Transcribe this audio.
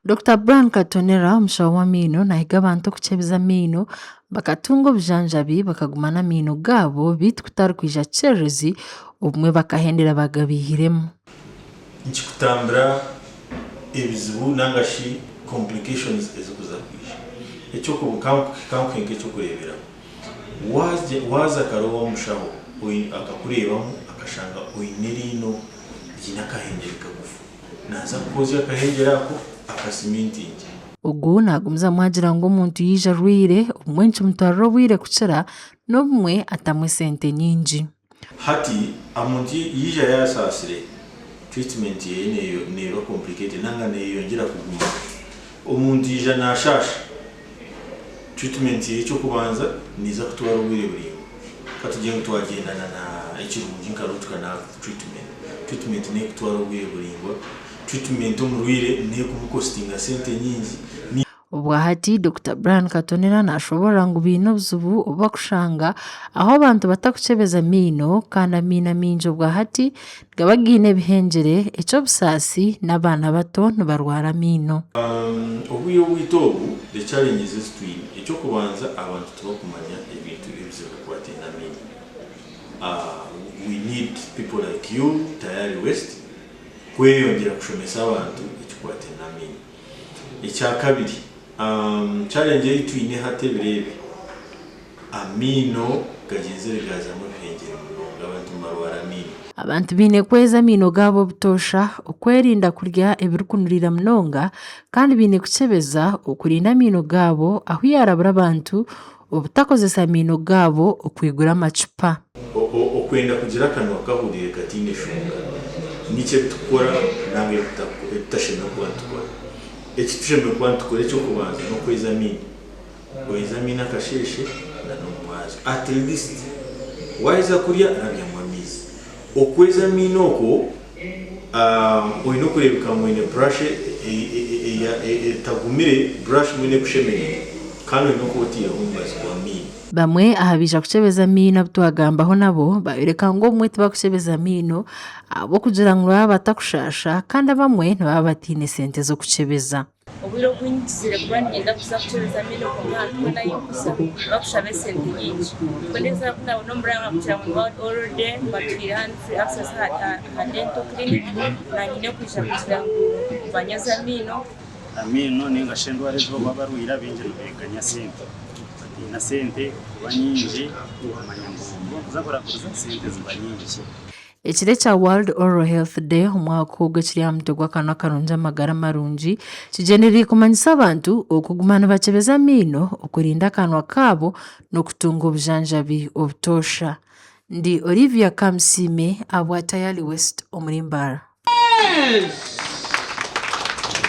Dokita Brian Katonera omushaho w'amaino nahiga abantu okukyebeza amaino bakatunga obujanjabi bakaguma n'amaino gaabo beitu kutari kwija kyererezi obumwe bakahendera bagabaihiremu. Nikikutambira ebizibu nanga shi complications ezikuza kwija. Kankuhe nk'ekyokureeberaho, waaza kare ow'omushaho akakureebamu akashanga oine eriino riine akahengyere kagufu, naaza kukwozya akahengyere ako akasimintingye. Ogu naagumizamu agira ngu omuntu yaija arwaire, obumwe nikimutwarira obwire kukira n'obumwe atamu esente nyingi. Hati omuntu yaija yasaasire, treatment yeye neeba complicated nanga neyeyongyera kuguma. Omuntu yaija nashaasha, treatment yeye ekyokubanza neeza kutwara obwire buraingwa. Katugire ngu twagyenda na ekirungi nka root canal treatment, treatment nekutwara obwire buraingwa, treatment omurwaire nekumukostinga sente nyingi. Obwahati Dokita Brian Katonera nashoborora ngu baine obuzibu obu bakushanga ahu abantu batakukyebeza amaino kandi amaino amaingi obwahati nigaba gaine ebihengyere, eky'obusaasi n'abaana bato nibarwara amaino. Obwire obwaitu obu the challenges ezi twine, eky'okubanza abantu tibakumanya ebintu ebizibu ebikwataine n'amaino. We need people like you, Tayari West, kweyongyera kushomesa abantu ekikwataine n'amaino. Ekyakabiri, challenge ei twine hati ebiro ebi, amaino gagyenzire gaazamu ebihengyere munonga, abantu nibarwara amaino. Abantu baine kweza amaino gaabo obutoosha, okwerinda kurya ebirikunuriira munonga kandi baine kukyebeza okurinda amaino gaabo ahu yaarabura abantu obutakozesa amaino gaabo okwigura amacupa. Okwenda kugira akanwa kahuriire kataine shonga nikyo ebi tukukora nanga ebi tutashemereire kuba nitukora. Eki tushemereire kuba nitukora eky'okubanza n'okweza amaino. Oyeze amaino akasheeshe na n'omumwazyo. At least waheza kurya rabyamu amaizi. Okweza amaino okwo oine okureebeka ngu oine brush etagumire, brush mbwenu ekushemereire kandi oine okuba otaireho omubazi gw'amaino. Bamwe aha baija kukyebeza amaino abu twagambaho nabo bayoreka ngu obumwe tibakukyebeza amaino ahabw'okugira ngu nibaba batakushaasha kandi abamwe nibaba bataine sente z'okukyebeza. Obwire obwingi kizire kuba niinyenda kuza kukyebeza amaino kwonka ahantu hoona ahu ndikuza bakushaba esente nyingi. Mbwenu eizooba ku naabona omuranga kugira ngu nibo already batwire hanu free access aha dental clinic naanye nyine kwija kugira ngu banyoze amaino. Amaino ninga shi endwara ezi barikuba barwaire abaingi nibeganya sente. Batiina sente kuba nyingi bamanya ngu obu barikuza kuraguriza sente ziba nyingi. Ekiro ekya World Oral Health Day omwaka ogu ekiri aha mutwe gw'akanwa akarungi amagara marungi kigyendereire kumanyisa abantu okuguma nibakyebeza amaino, okurinda akanwa kaabo n'okutunga obujanjabi obutoosha. Ndi Olivia Kamusiime ahabwa Tayali West omuri Mbarara.